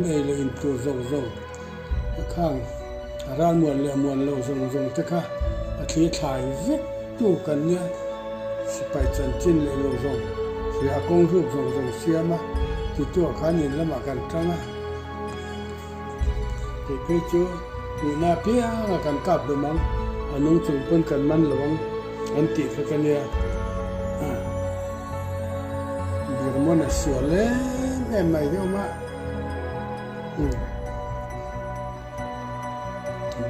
Ei leh in tur zawng zawng a khang a ral muan leh muan loh zawng zawng te kha a thli thlai vek tu kan nia. Sipai chanchin leh lo zawng hria a kawng hruk zawng zawng siam a tituah khan in lamah kan tang a. Kei phei chu nihna apianga kan kap hlum ang, a nung chung pawn kan man lo ang an tih kha ka nia. Birmawn a sual em em mai hi awm a.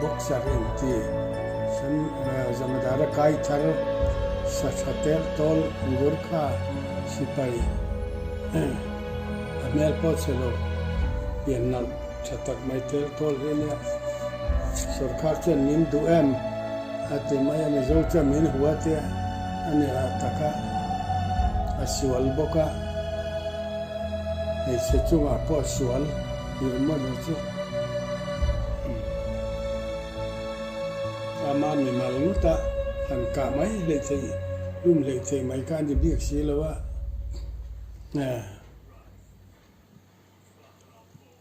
Boxer inti Zamadara kai thar sa tha tel tawl Gurkha sipai a hmel pawh chhe lo pian nalh tha tak mai tel tawl hi a nia. Sorkar chuan min duh em a ti mai a, Mizo chuan min hua te a ni lah tak a, a sual bawk a. Hmeichhe chungah pawh sual Nirmala chu ama mimal ngawta han kah mai hleih theih hlum hleih theih mai kha a ni bik si lo a.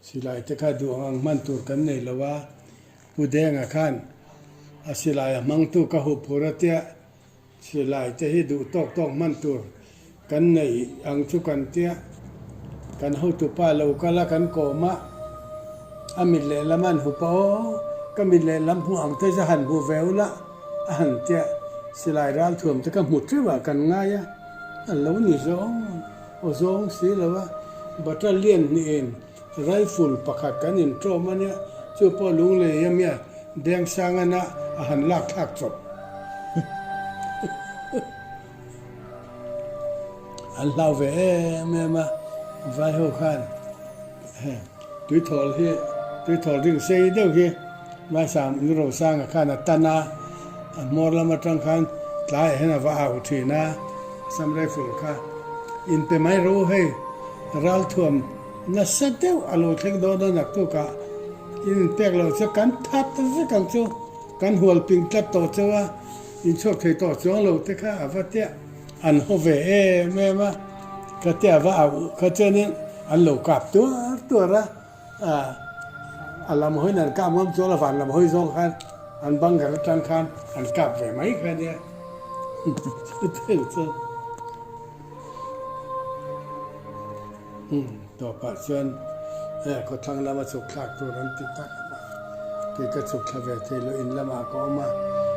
Silai te kha duh ang ang hman tur kan nei lo a, Pu Denga khan a silai a hmangtu ka huh phur a tia Silai te hi duh tawk tawk hman tur kan nei ang chu kan tia, kan hotupa lo kal a kan kawm a, a mit lehlam an hup a aw, ka mit lehlam hmuh ang te chu han hmu ve ula a han tia, silai ralthuam te ka hmu teuh ah kan ngai a, a lo ni zawng aw zawng si lo a, battalion hnihin Rifle pakhat kan intawm a nia, chu pawh lunglei a mia Dengsangana a han lak thlak chawp. An hlau ve em em a, vai ho khan tuithawl hi, tuithawl ring sei deuh hi Vaisam Rosanga khan a tan a, a hmawr lam atang khan tlaiah hian a va au thin a, Assam Rifle kha inpe mai ro hei ralthuam nasa deuh a lo thleng dawn a naktukah in inpek lo chu kan that vek ang chu, kan hual ping tlat tawh cheu a, inchhuak thei tawh chuang lo te kha a va tia an haw ve em em a, ka tia va au kha chuanin an lo kap tuar tuar a. A lam hawiin an kap ngam chuan a van lam hawi zawng khan an bunker atang khan an kap ve mai kha ania chutiang chuan tawpah chuan khawthlang lama chhuk thlak tur an ti tak a, kei ka chhuk thla ve thei lo in lamah ka awm a.